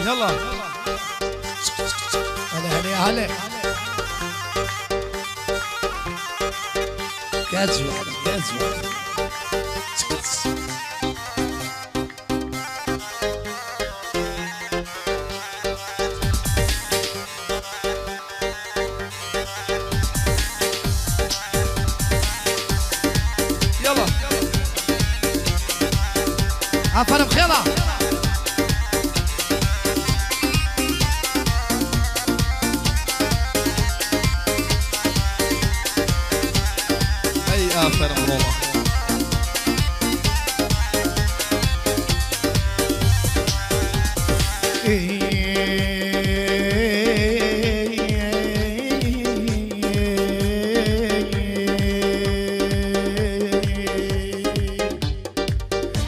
يلا. هلا هلا هلا. كازوان كازوان. يلا. عفوا بخيرة. اي افرم والله.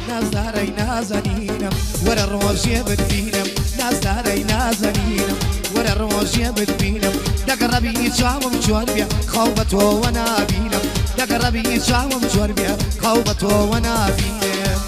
نازدارەی نازەنینم وەرە ڕۆژێ بتبینم، نازدارەی نازەنینم وەرە ڕۆژێ بتبینم، دەگەڕەبی چاوم جوان بێ خەو بە تۆوە نابینم، دەگەڕەبی چاوم جوان بێ خەو بە تۆوە نابینم.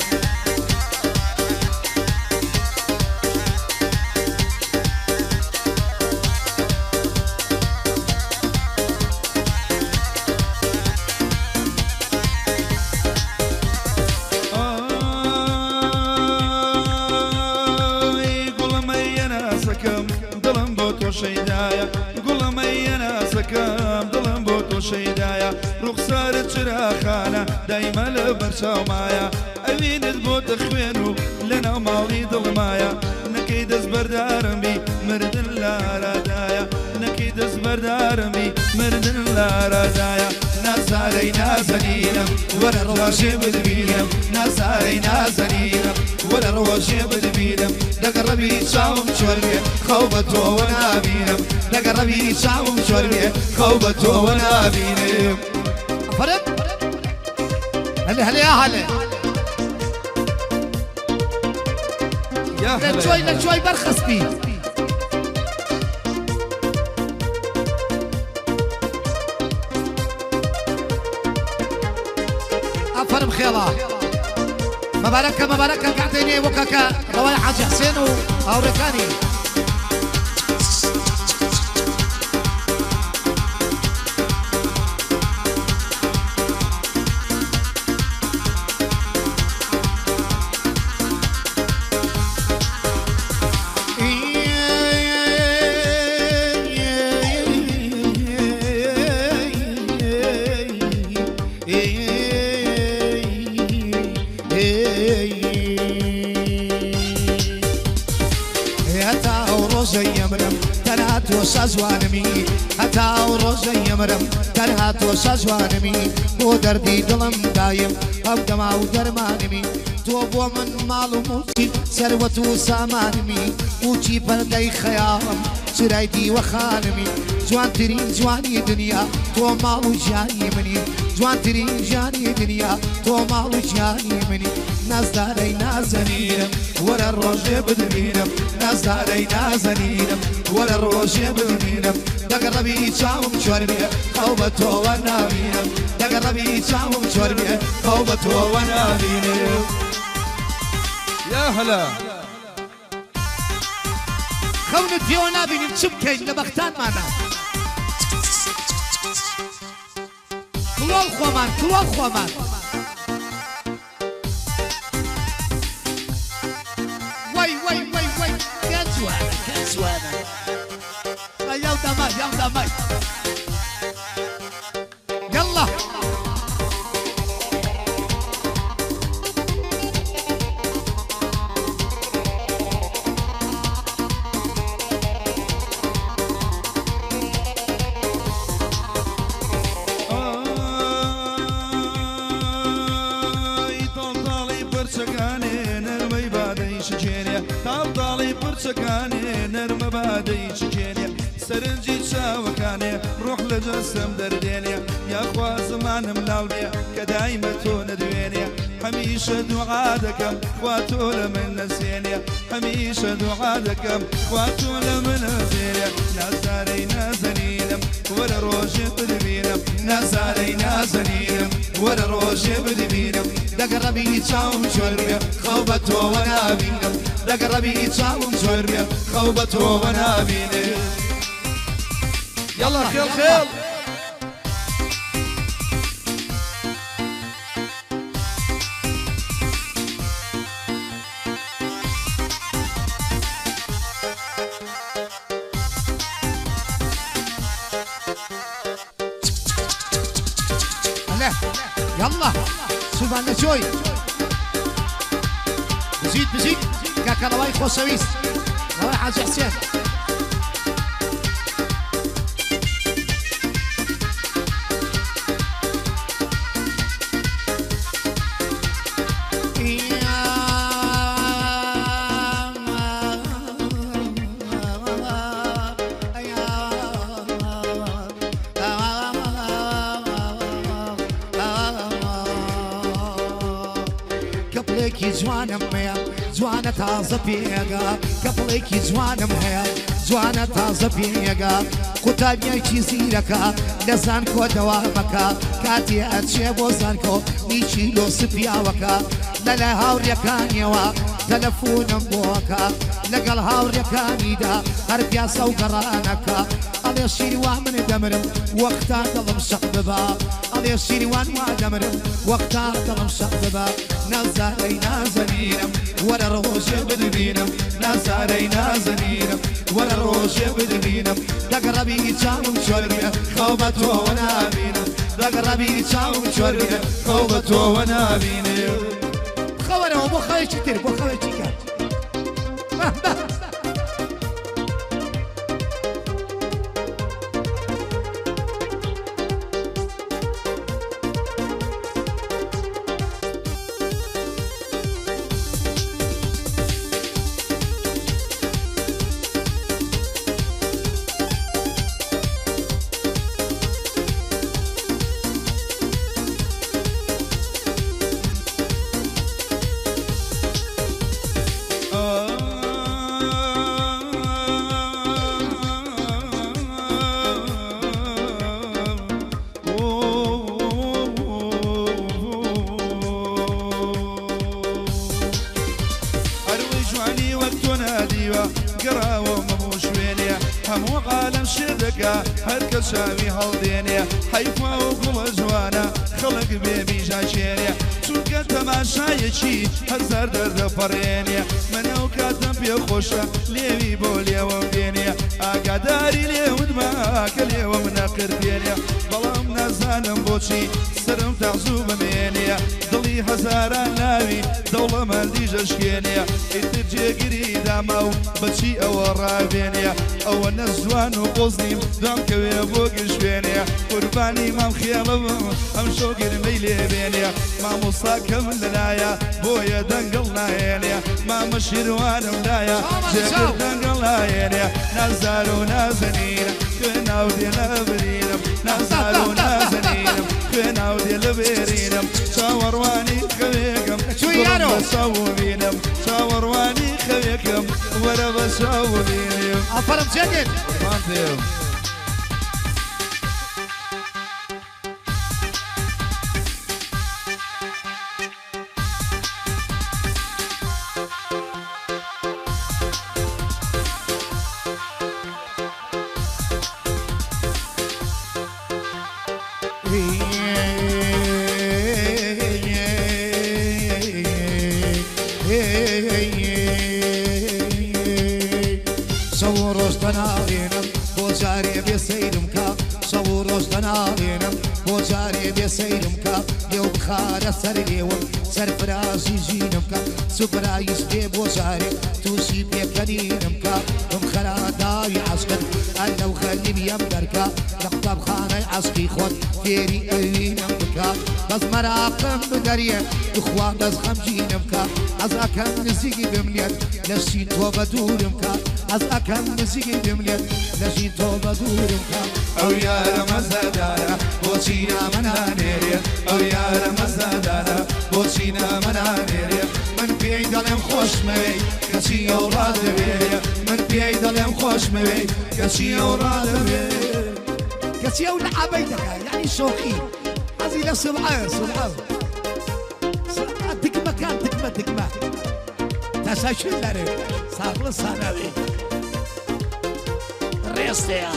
ئای گوڵمەیە ناسەکەم دڵم بۆ تۆ شەیدایە، گوڵمەیە ناسەکەم دڵم بۆ تۆ شەیدایە، ڕوخسارت چراخانە دایمە لە بەرچاومایە، ئەوینت بۆتە خوێن و لەناو ماڵی دڵمایە، نەکەی دەست بەردارم بی مردن لارادایە، نەکەی دەست بەردارم بی مردن لارادایە. نازارەی نازەنینم وەرە ڕۆژێ بتبینم، نازارەی نازەنینم وەرە ڕۆژێ بتبینم، دەگەڕەبی چاوم چۆر بێ خەو بە تۆوە نابینم، دەگەڕەبی چاوم چۆر بێ خەو بە تۆوە نابینم. ئەفەرم. هەلێ هەلێ یا هەلێ. يا لە هلا چۆی لە چۆی بەرخستبی. ئەفەرم خێڵا. مبارەکە مبارەکە کاتێنێ وەکەکە ڕەوای حاجی حسێن و هاوڕێکانی. هەتا ئەو ڕۆژەی ئەمرم تەنها تۆ شەژوانمی، هەتا ئەو ڕۆژەی ئەمرم تەنها تۆ شەژوانمی، بۆ دەردی دڵم دایم ئەم دەما و دەرمانمی، تۆ بۆ من ماڵ و موڵکی سەروەت و سامانمی، موچی پەردەی خەیاڵم چرای دیوەخانمی، جوانترین جوانی دنیا تۆ ماڵ و ژیانی منی، جوانترین ژیانی دنیا تۆ ماڵ و ژیانی منی. نازدارەی نازەنینم وەرە ڕۆژێ بتبینم، نازدارەی نازەنینم وەرە ڕۆژێ بتبینم، دەگەڕەبی چاوم چۆر بێ خەو بە تۆوە نابینم، دەگەڕەبی چاوم چۆر بێ خەو بە تۆوە نابینم. يا هلا. خەونت پێوە نابینیم چ بکەین لە بەختانمانە. کڵاو خۆمان کڵاو خۆمان. وەی وەی وەی وەی کە جوانە کە جوانە. یاو دەمای یاو دەمای. یەڵڵا. ئای تاڵتاڵی پرچەکانێ نەرمەی بادەی شکێنێ، تاڵتاڵی پرچەکانێ نەرمە بادەی شکێنێ، سەرنجی چاوەکانێ ڕۆح لە جەسەم دەردێنێ، یاخوا زمانم لاڵ بێ کە دایمە تۆ نەدوێنێ، هەمیشە هەمیشە دوعا دەکەم خوا تۆ لە من نەسێنێ هەمیشە دوعا دەکەم خوا تۆ لە من نەسێنێ نازارەی نازەنینم وەرە ڕۆژێ بتبینم نازارەی نازەنینم وەرە ڕۆژێ بتبینم دەگەڕەبی چاوم چۆر بێ خەو بە تۆوە نابینم دەگەڕەبی چاوم چۆر بێ خەو بە تۆوە نابینم يلا خيل خيل يلا سوبان شوي بزيد بزيد كاكا خۆشەویست ڕەوای حاجی حسێن کەپڵێکی جوانم هەیە جوانە تازە پێگا کەپڵێکی جوانم هەیە جوانە تازە پێگا قوتابیەکی زیرەکە لە زانکۆ دەوامەکە کاتێ ئەچێ بۆ زانکۆ نیچی لۆ سپیاوەکە لەلای هاوڕێکانیەوە تەلەفۆنم بۆکە لەگەڵ هاوڕێکانیدا هەر پیاسە و گەڕانەکە ئەڵێ شیروان من دەمرم وەختا دڵم شەق ببا ئەڵێ شیروان وا دەمرم وەختا دڵم شەق ببا نازارەی نازەنینم وەرە ڕۆژێ بتبینم نازارەی نازەنینم وەرە ڕۆژێ بتبینم دەگەڕەبی چاوم چۆر بێ خەو بە تۆوە نابینم دەگەڕەبی چاوم چۆر بێ خەو بە تۆوە نابینم خەوەرەوە بۆ خەوێکی تر بۆ خەوێکی کات عالم شێردەکە هەر کە چاوی هەڵدێنێ حەیفا و گوڵە جوانە خەڵک بێ بیژاچێنێ چونکە تەماشایەکی هەزار دەردەپەڕێنێ من ئەو کاتم پێ خۆشە لێوی بۆ لێوەم بێنێ ئاگاداری لێوت بە کە لێوەم نەقرتێنێ بەڵام نازانم بۆچی سەرم تەعزوو بمێنێ دڵی هەزاران لاوی دەوڵەمەندی ژەشکێنێ ئیتر جێگیری داما و بەچی ئەوە ڕابێنێ ئەوە نەزوان و قۆزنیم دوام کەوێ بۆ گشتێنێ قوربانی مام خێڵم ئەم شۆگرمەی لێبێنێ مامۆستاکەم لەلایە بۆیە دەنگڵ ناهێنێ مامە شیروانم لایە جێگر دەنگڵ ناهێنێ نازار و نازەنینم خوێناو دێ لە برینم نازار و نازەنینم خوێناو دێ لە بێرینم چاوەڕوانی خەوێکم بە چاو بینم چاوەڕوانی خەوێکم وەرە بە چاو بینم ئافەرم جێگر مانتێم سەر لێوم سەرفرازی ژینم کە سوپرایز پێ بۆ جارێ تووشی پێکەنینم کە بم خەراداوی عەشقت ئەلەو غەریبیەم دەرکە لە قوتابخانەی عەشقی خۆت فێری ئەوینم بکە. کە بەس مەراقم بدەریێ توخوا بەس خەمگینم کە حەز ئەکەم نزیکی بم لێت لەشی تۆ بە دوورم کە حەز ئەکەم نزیکی بم لێت لەشی تۆ بە دوورم کە ئەو یارە مەزەدارە بۆچی نامە نانێرێ ئەو یارە مەزەدارە بۆچی نامە نانێرێ من پێی دەڵێم خۆشمەوێی کەچی ئەو ڕادەوێ من پێی دەڵێم خۆشمەوێی کەچی ئەو ڕادەوێ کەچی ئەو لەعابەی دەکا یعنی شۆخی حەزی لە سوبعە سوبعە دگمەکان دگمە دگمە تەشەکرلەرم ساغlı sanavi ڕێستەیە.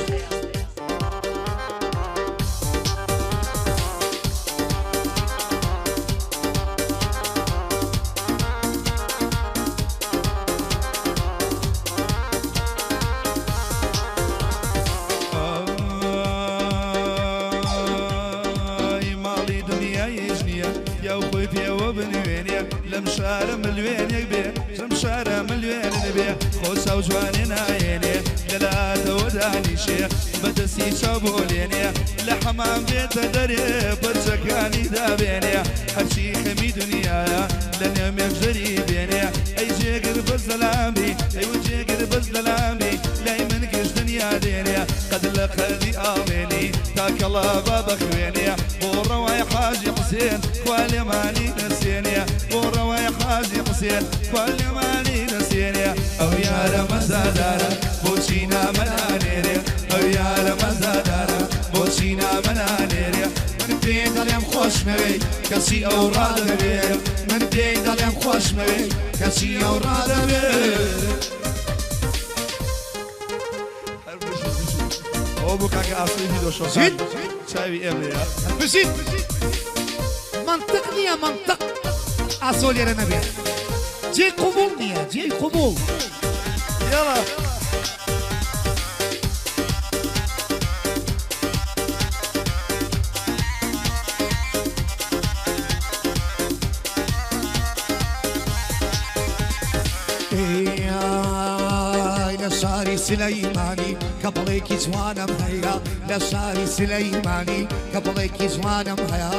ئای ماڵی دنیایش نییە پیاو خۆی پێوە بنوێنێ لەم شارە ملوێنێک بێ لەم شارە ملوێنێ بێ خۆ چاو جوانێ نایێنێ لەلاتەوە دانیشێ بەدەستی چاو بۆ لێنێ لە حەمام بێتە دەرێ بەرچەکانی دابێنێ هەرچی خەمی دنیاە لە نێو مێژەری بێنێ ئەی جێگر بەس لەلامی ئەی و جێگر بەس لەلامی لای من گشت دنیا دێنێ قەد لە قەدی ئاڵێنی تاکەڵا با بەخوێنێ بۆ ڕەوای حاجی حوسێن خوا لێمانی نەسێنێ بۆ ڕەوای حاجی حوسێن خوا لێمانی نەسێنێ ئەو یارە مەزادارە بۆچی نامە نانێرێ ئەو یارە مەزادارە بۆچی نامە نانێرێ من پێی دەڵێم خۆشمەوێی کەچی ئەو ڕادەوێ من پێی دەڵێم خۆشمەوێی کەچی ئەو ڕادەوێ هەر بژی بژی ئەوە بۆ کاکە ئاسۆی ڤیدۆ شۆخان زید چاوی ئێمەیە بژیت منطق نییە منطق ئاسۆ لێرە نەبێت جێی قبوڵ نییە جێی قبوڵ یاڵا ئای لە شاری سلەیمانی کە بڵێکی جوانم هەیە لە شاری سلەیمانی کە بڵێکی جوانم هەیە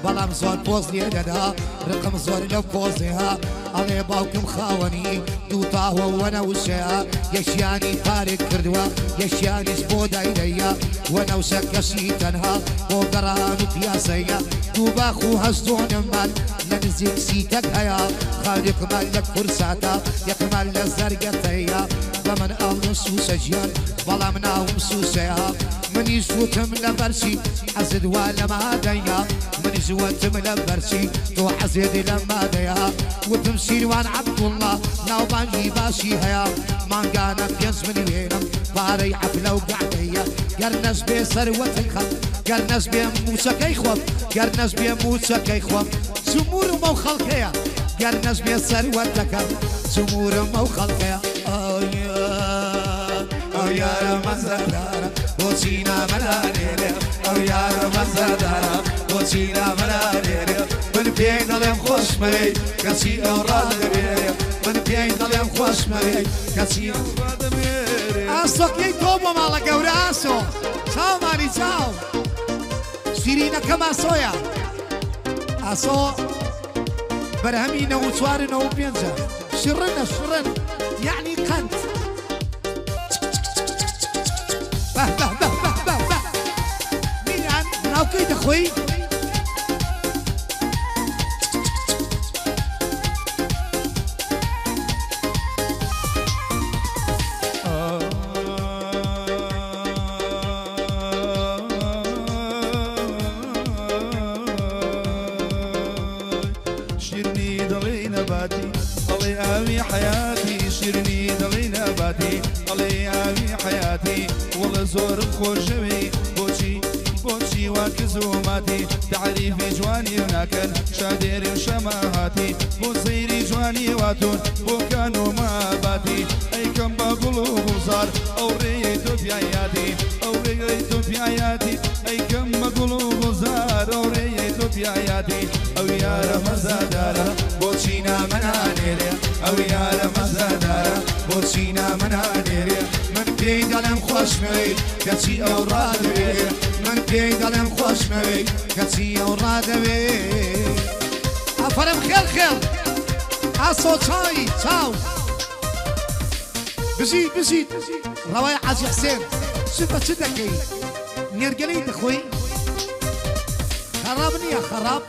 بەڵام زۆر پۆز لێ دەدا ڕقم زۆر لەو پۆزەیە ئەڵێ باوکم خاوەنی دوو تاوە وەنەوشەیە یەکیانی پارێک کردووە یەکیانیش بۆ دایرەیە وەنەوشە کەشی تەنها بۆ گەڕان و پیاسەیە دوو باخ و هەشتۆنممان لە نزیک سیتەک هەیە خاڵێکمان لە کورساتە یەکمان لە زەرگەتەیە بە من ئەڵێ سووسە گیان بەڵام ناوم سووسەیە منیش وتم لە بەرچی حەزت وا لە مادەیە منیش وتم لە بەرچی تۆ حەزێت لە مادەیە وتم شیروان عەبدوڵڵا ناوبانگی باشی هەیە مانگانە 5 ملیۆنم پارەی عەفلە و گەعدەیە گەر نەشبێ سەروەتەی خەم گەر نەشبێ موچەکەی خۆم گەر نەشبێ موچەکەی خۆم سمورم ئەو خەڵکەیە گەر نەشبێ سەروەتەکەم سمورم ئەو خەڵکەیە ئەو یارە مەزەدارە بۆچی نامە نانێرێ ئەو یارە مەزەدارە بۆچی نامە نانێرێ من پێی دەڵێم خۆشمەوێی کەچی ئەو ڕادەوێ من پێی دەڵێم خۆشمەوێی کەچی ئەو ڕادەوێرێ ئاسۆکەی تۆ بۆ ماڵە گەورە ئاسۆ چاومانی چاو شیرینەکەم ئاسۆیە ئاسۆ بەرهەمی 94 95 شڕنە شڕن یعنی قەند بە بە بە بە بە بە میران ناوکەی دەخۆی شیرنی دەڵێی نەباتی ئەڵێ ئاوی حەیاتی شیرنی دەڵێی نەباتی ئەڵێ ئاوی حەیاتی وەڵە زۆرم خۆشەوێی بۆچی بۆچی وا کز و ماتی تعریفی جوانی ناکەن شادێری و شەماهاتی بۆ سەیری جوانی واتون بۆ کان و ماباتی ئەیکەم بە گوڵ و گوڵزار ئەو ڕێیەی تۆ پیایاتی ئەو ڕێگەی تۆ پیایاتی ئەیکەم بە گوڵ و گوڵزار ئەو ڕێیەی تۆ پیایاتی ئەو یارە مەزادارە بۆچی نامە نانێرێ ئەو یارە مەزادارە بۆچی نامە نانێرێ من پێی دەڵێم خۆشمەوێی کەچی ئەو ڕادەوێ من من پێی دەڵێم خۆشمەوێی کەچی ئەو ڕادەوێ ئافەرم خێڵ خێڵ ئاسۆ چای چاو بژیت بژیت ڕەوای حاجی حسێن چ بە چ دەکەی نێرگەلەی دەخۆی خەڕاب نییە خەڕاب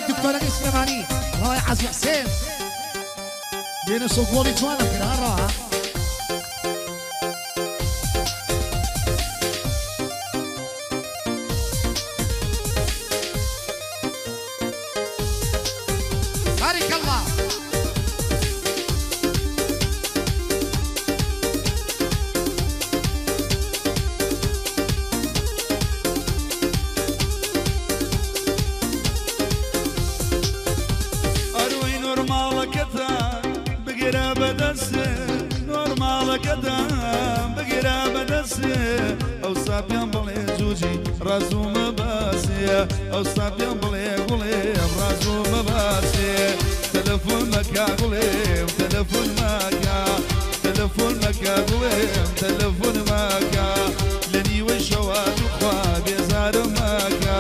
دكتورك سليماني راي عزيز حسين بين الصقولي جوانا كده بارك الله ئەو ساپیان بڵێ جوجی ڕازومە باسێ ئەو ساپیان بڵێ گوڵێم ڕازومە باسێ تەلەفۆن مەکە گوڵێم تەلەفۆن مەکە تەلەفۆن مەکە گوڵێم تەلەفۆن مەکە لە نیوەی شەوا توخوا بێزارم مەکە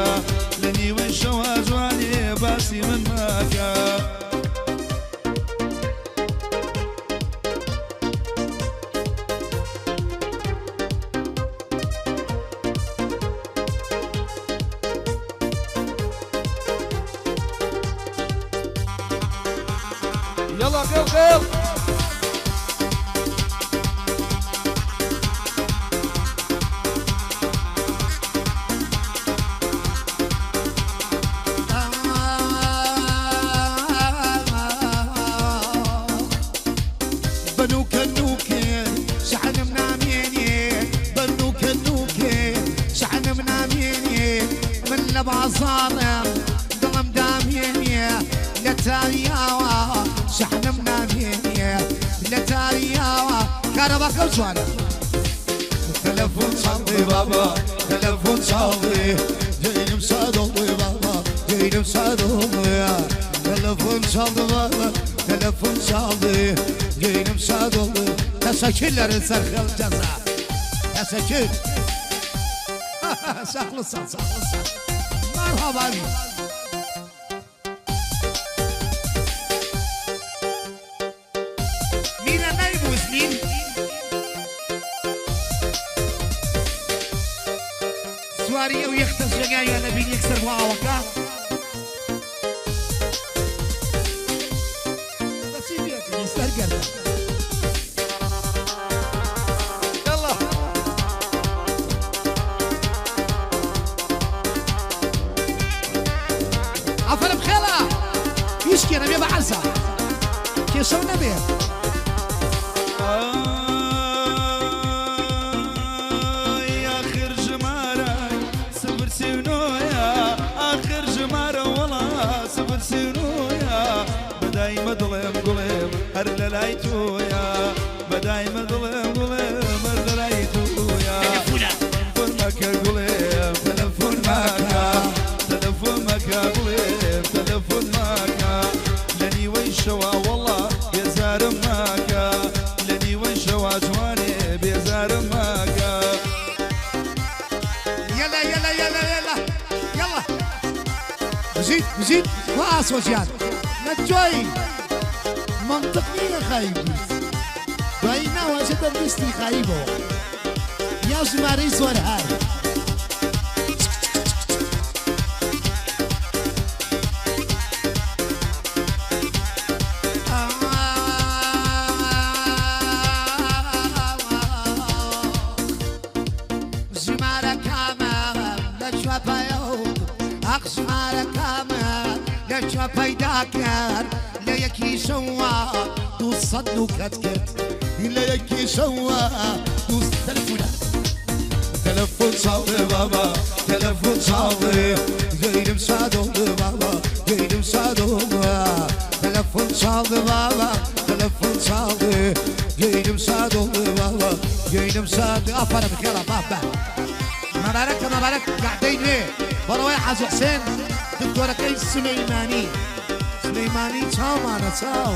لە نیوەی شەوا جوانێ باسی من مەکە. يلا خيل خيل بنوك النوكي شحن مناميني بنوك النوكي شحن مناميني من لبعصار ظلم داميني لتارياوا شحن مناميني لتارياوا كهرباء كوشوانا تلفون صلي بابا تلفون صلي جينم صادولي بابا جينم صادولي تلفون صلي بابا تلفون صلي جينم صادولي تشكيلر سرخل جزا تشكيل سخلصان سخلصان مرحبا سواري ويختس جاي انا بين يكسر واوكا بس يبيك يسترجل يلا عفوا بخيلا يشكي انا بيبقى عزا كيشو نبي بدايما ظلم قليم هر للايتويا بدايما ظلم قليم هر للايتويا تلفون مكة قليم تلفون مكة تلفون مكة قليم تلفون مكة لني وين شوا والله بيزار مكة لني وين شوا جواني بيزار مكة. بژیت بژیت وا ئاسۆ گیان نەجۆی مەنتق نییە خایی بیت دوایی ناوەچێتە لیستی خاییبەوە یا ژمارەی زۆر هار. ژمارە کامە لە کوێ پەیدا ئەخ ژمارە کامە لە کوێ پەیدا کرد لە یەکی شەوە 200 نوکەت کرد لە یەکی شەوە دوو تەلەفۆنە Telefon çaldı baba, telefon çaldı. Gönlüm şad oldu baba, gönlüm şad oldu. Telefon çaldı baba, telefon çaldı. Gönlüm şad oldu baba, gönlüm şad. ئافەرم خێڵە بابە مەبارەکە مەبارەک قعدەی نوێ بەڕەوەی حاجی حسێن دکتۆرەکەی سولەیمانی سولەیمانی چاومانە چاو.